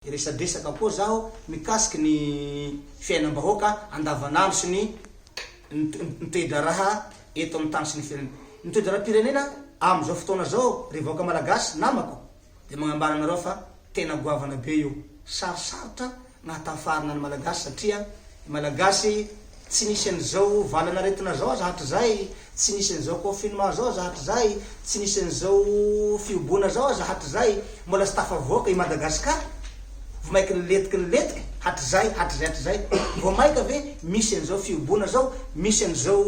Hiresadresaka koa zaho mikasiky ny fiainam-bahoaka andavanandro sy ny ny toe-draharaha eto amin'ny tany sy ny firenena. Ny toe-draharaham-pirenena amin'izao fotoana izao ry vahoaka malagasy namako dia magnambara anareo fa tena goavana be io. Sarosarotra ny hahatafarina ny malagasy satria ny malagasy Tsy nisy an'izao valan'aretina zao aza hatrizay, tsy nisy an'izao confinement zao aza hatrizay, tsy nisy an'izao fihoboana zao aza hatrizay, mbola tsy tafavoaka i Madagascar, vao maika niletiky niletiky hatrizay, hatrizay hatrizay, vao maika ve misy an'izao fihoboana zao, misy an'izao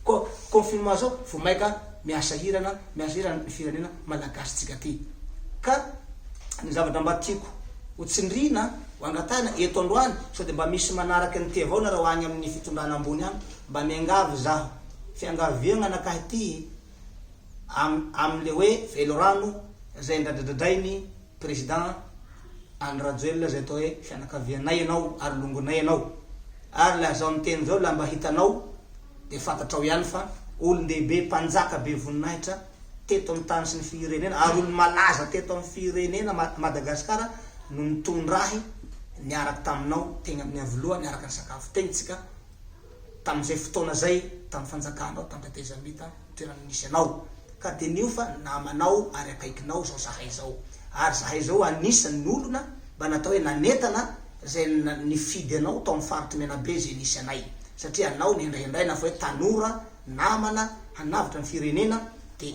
co confinement zao, vao maika mihasahirana, mihasahirana ny firenena malagasy tsika ty. Ka ny zavatra mba tiako ho tsindriana, Ho angatahina eto androany sao dia mba misy manaraka ny tevao nareo agny amin'ny fitondrana ambony agny mba miangavy zaho fiangaviagna anakahy ty am amle hoe velorano zay ndradradradrainy président Andry Rajoelina zay atao hoe fianakavianay ianao ary longonay ianao ary la zao miteny zao la mba hitanao de fantatrao ihany fa olon-dehibe mpanjaka be voninahitra teto amin'ny tany sy ny firenena ary olo-malaza teto amin'ny firenena Madagascar no nitondra ahy niaraka taminao tegny amin'ny Iavoloha niaraka nisakafo tegny tsika tamin'izay fotoana zay tamin'ny fanjakanao tamin'ny tetezamita toerana nisy anao ka diniho fa namanao ary akaikinao zao zahay zao ary zahay zao anisan'ny olona mba natao hoe nanentana zay nifidy anao tao amin'ny faritry Menabe zay nisy anay satria anao nendrahendraina fa hoe tanora namana hanavotra ny firenena de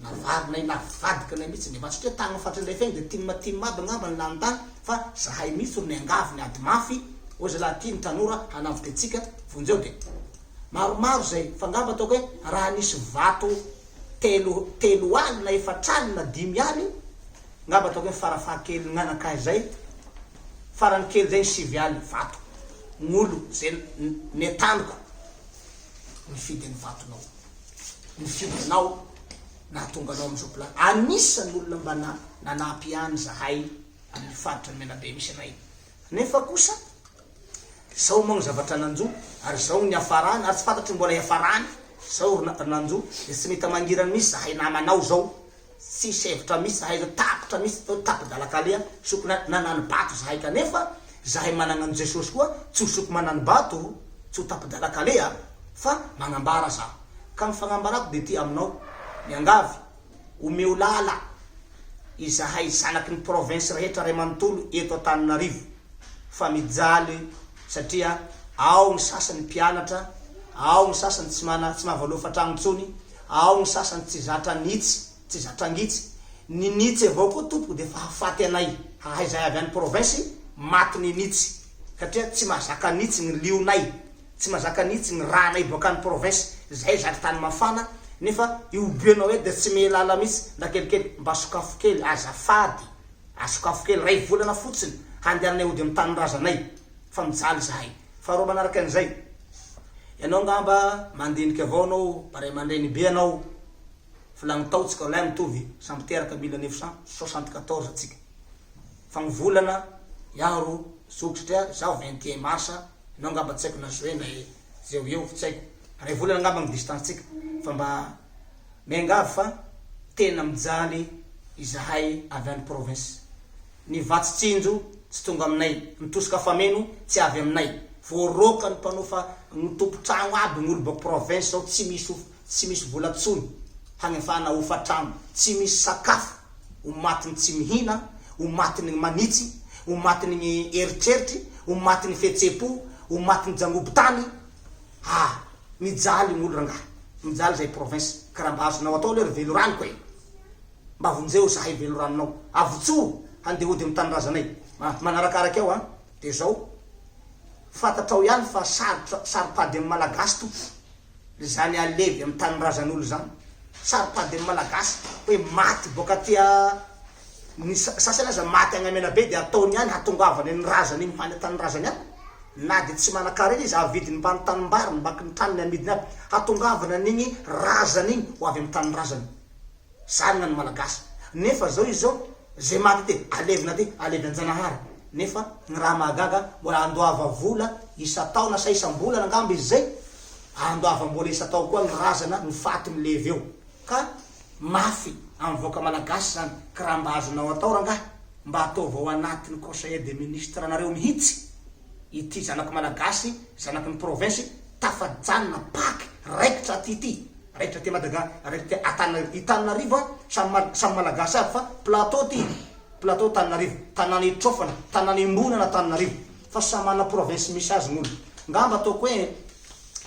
navarinay navadikanay mihitsy ny vatsy satria tagny fatry ndray fegny de tim tim aby angamba ny lany tagny fa zahay mihitsy ro niangavy niady mafy oe zalahy ty ny tanora hanavotra antsika vonjeo de maromaro zay fa angamba ataoko hoe raha nisy vato telo telo aly na efatraly na dimy aly ngamba ataoko hoe farafahakeliny gnanakahy zay farany kely zay ny sivy aly vato gn'olo zay netaniko nifidy ny vatonao, nifidy anao nahatonga anao amin'izao pla, anisan'ny olona mba na nanampy ihany zahay amin'ny faritra ny Menabe misy anay, nefa kosa zao moa ny zavatra nanjo ary zao ny niafarany ary tsy fantatro ny mbola hiafarany, zao ry nanjo de tsy mety mangirana mihitsy zahay namanao zao, Tsisy hevitra mihitsy zahay zao tapitra mihitsy zao tapi-dalakaleha soko nanani-bato zahay kanefa zahay managna an'i Jesosy koa tsy ho soko manani-bato tsy ho tapi-dalakaleha fa magnambara za ka ny fagnambarako de ty aminao miangavy omeo lala izahay zanaky ny province rehetra ray manontolo eto Antananarivo fa mijaly satria ao ny sasany mpianatra ao ny sasany tsy mana tsy mahavaloa tragno intsony Ao ny sasany tsy zatra nitsy, tsy zatra ngitsy. Ny nitsy avao koa tompoko dia efa hahafaty anay. Hahay zahay avy any province, maty ny nitsy. Satria tsy mahazaka nitsy ny lionay, tsy mahazaka nitsy ny rànay boaka any province. Zahay zatra tany mafana, nefa ihobianao eto dia tsy mihelala mihitsy na kelikely. Mba sokafo kely azafady, asokafo kely, ray volana fotsiny handehananay hody amin'ny tanindrazanay fa mijaly zahay. Faharoa manaraka an'izay, ianao angamba mandinika avao anao, mba ray aman-dreny be anao, volagny tao tsika roalahy mitovy, samby teraka 1974 tsika, fa gny volana iaho ro zoky satria zaho 21 mars, ianao angamba tsy haiko na juin na zeo eo tsy haiko, ray volana angamba gny distance tsika, fa mba miangavy fa tena mijaly izahay avy any province. Ny vatsy tsinjo tsy tonga aminay, ny tosika fameno tsy avy aminay. Voaroaka ny mpanofa ny tompon-tragno aby ny olo baka province zao tsy misy tsy misy vola tsony hagnefana hofa-tragno, tsy misy sakafo, ho matin'ny tsy mihina, ho matin'ny manitsy, ho matin'ny eritreritry, ho matin'ny fihetsem-po, ho matin'ny jangobon-tany, ah! Mijaly ny olo rangahy, mijaly zahay province, ka raha mba azonao atao aloha ry veloranoko e! Mba vonjeo zahay veloranonao. Avotsoho handeha hody amin'ny tanindrazanay. Manarakaraka eo an! Dia zao, fantatrao ihany fa sarotra, saropady amin'ny Malagasy tompoko izany alevy amin'ny tanindrazan'olo izany. Saropady amin'ny Malagasy hoe maty boaka aty a, ny sasany aza maty agny Menabe dia ataony ihany hatongavany ny razany iny ho any an-tanindrazany any. Na dia tsy manan-karena izy, avidiny mbany tanimbariny, mbaky ny tranony amidiny aby, hatongavana an'igny razany igny ho avy amin'ny tanindrazany. Zarina ny Malagasy. Nefa zao izy zao, zay maty aty, alevina aty, alevy an-janahary. Nefa ny raha mahagaga, mbola andoava vola isan-taona sa isam-bolana angamba izy zay, andoavam-bola isan-tao koa ny razana, ny faty milevy eo. Ka mafy amin'ny vahoaka Malagasy zany. Ka raha mba azonao atao rangahy, Mba ataovy ao anatin'ny conseiller des ministres nareo mihitsy ity zanako malagasy, zanaky ny province tafajanona paky raikitra aty ity, raikitra aty Madaga, raikitra aty Antananarivo. Itananarivo a, samy samy malagasy aby fa plateau ty, plateau Antananarivo, tanàna itraofana, tanàna iombonana Antananarivo, fa samy manana province misy azy ny olo. Ngamba ataoko hoe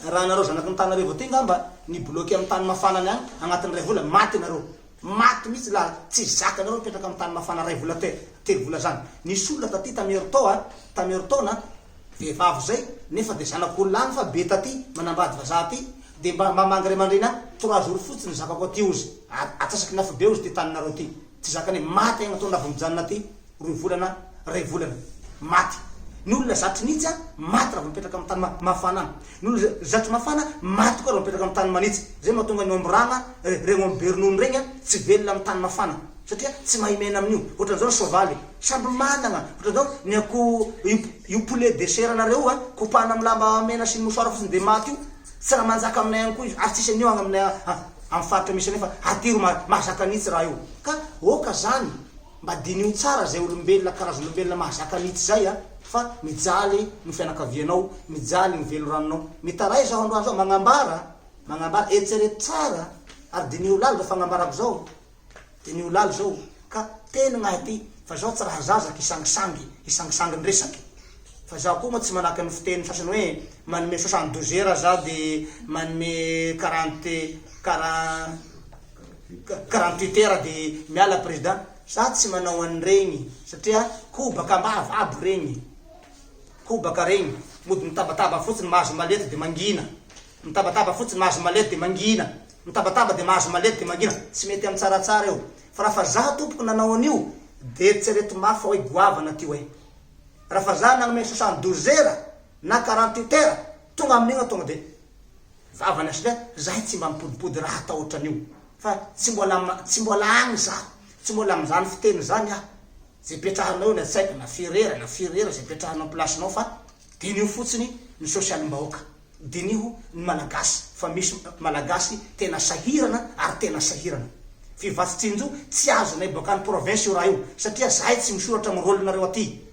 raha nareo zanaky ny Antananarivo aty ngamba ni bloquer amin'ny tany mafana any agnatin'ny iray vola, maty nareo. Maty mihitsy la tsy zakanareo mipetraka am tany mafana ray vola telo vola zany. Nisy olona taty tam herintaon a, tam herintaona, vehivavy zay, nefa de zanak'olona agny fa be taty, manambady vazaha aty, de mba mamangy ray aman-dreny agny, trois jours fotsiny zakako aty ozy, atsasaky ny afobe ozy ty taninareo ty, tsy zakanay, maty agny ataonao vao mijanona aty roy volana, ray volana, maty. Ny olona zatry nitsy a, maty raha vao mipetraka am tany mafana agny. Ny olona zatry mafana, maty koa raha vao mipetraka am tany manitsy. Zay mahatonga ny omby ragna, regny omby be ronono regny a, tsy velona am tany mafana satria tsy mahay miaina amin'io. Ohatran'izao ny soavaly, samby managna, ohatran'izao ny akoho io io poulet de chair nareo io a, kopahana am lamba mena sy ny mouchoir fotsiny de maty io, tsy raha manjaka aminay agny koa izy ary tsisy an'io agny aminay am faritra misy anay fa aty ro mahazaka an'itsy raha io. Ka oka zany. Mba diniho tsara zay olombelona karazan'olombelona mahazaka mitsy zay a fa mijaly ny fianakavianao mijaly ny veloranonao mitaray zaho androany zao magnambara magnambara eritrereto tsara ary diniho laly zao fagnambarako zao diniho laly zao ka teny gnahy ty fa zaho tsy raha zaza kisangisangy hisangisangy ny resaky fa zaho koa moa tsy manahaka ny fiteny sasany hoe manome 72 heures zaho de manome 40 quarante 48 heures de miala président, za tsy manao an'iregny satria kobaka ambava aby regny, kobaka regny, mody mitabataba fotsiny mahazo malety de mangina, mitabataba fotsiny mahazo malety de mangina, mitabataba de mahazo malety de mangina, tsy mety am tsaratsara io, fa raha fa za tompoko nanao an'io de eritsereto mafy fa hoe goavana ty hoe, raha fa za nagnome 72 heures na 48 heures tonga amin'igny aho tonga de. Vavany satria zahay tsy mba mipodipody raha atao otran'io fa tsy mbola tsy mbola agny zaho tsy mbola amzany fiteny zany aho ze ipetrahanao eo na tsy haiko na firy era na firy era ze ipetrahanao am place-nao fa diniho fotsiny ny sosialim-bahoaka diniho ny malagasy fa misy malagasy tena sahirana ary tena sahirana fivatsy tsinjo tsy azonay bokany province io raha io satria zahay tsy misoratra am rôle-nareo aty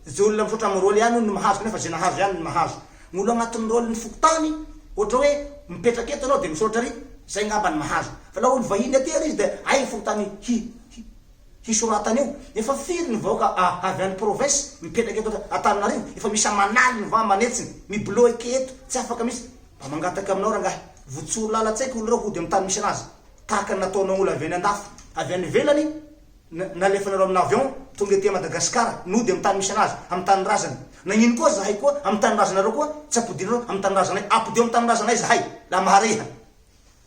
Ze olona misaotra am rôle ihany hono no mahazo kanefa ze nahazo ihany no mahazo. Ny olo agnatin'ny rôle ny fokontany, ohatra hoe mipetraka eto anao de misaotra ary, zay ngamba ny mahazo. Fa la olo vahiny aty ary izy de ay ny fokontany hi hi hisoratany eo. Efa firy ny vahoaka avy any province mipetraka eto Antananarivo, efa misy aman'aliny va aman'hetsiny mi-bloquer eto, tsy afaka mihitsy. Mba mangataka aminao rangahy, votsoro lalan-tsaiko olo reo hody am tany misy anazy, tahaka ny nataonao olo avy any andafy, avy any ivelany, Nalefanareo amina avion tonga ety Madagascar nody am tany misy anazy am tanindrazany nagnino koa zahay koa am tanindrazanareo koa tsy ampodinareo am tanindrazanay ampodio am tanindrazanay zahay la mahareha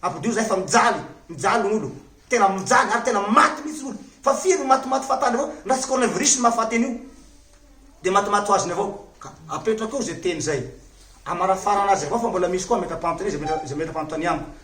ampodio zahay fa mijaly mijaly gn'olo tena mijaly ary tena maty mihitsy olo fa firy ny matimaty fahatany avao ndra tsy coronavirus ny mahafaty an'io de matimaty ho azony avao ka apetrako eo ze teny zay amarafarana azy avao fa mbola misy koa ametra-panontania ze ametra-panontania amiko.